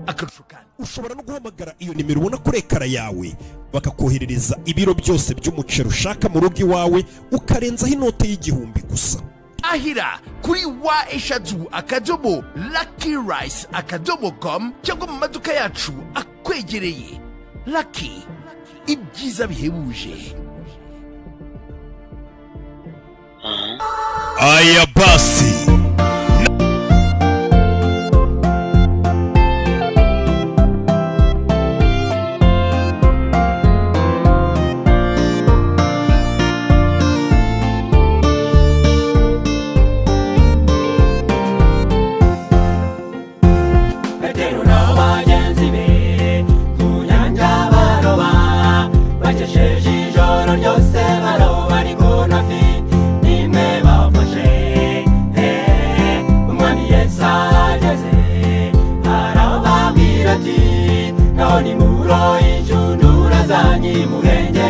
Akarusho kandi ushobora no guhamagara iyo nimero ubona kuri ekara yawe, bakakoherereza ibiro byose by'umuceri ushaka mu rugo iwawe, ukarenzaho inote y'1000 gusa. Ahira kuri www.luckyrice.com cyangwa mu maduka yacu akwegereye. Lucky, ibyiza bihebuje. Aya basi. Ni muro injundura zanyi muhenge.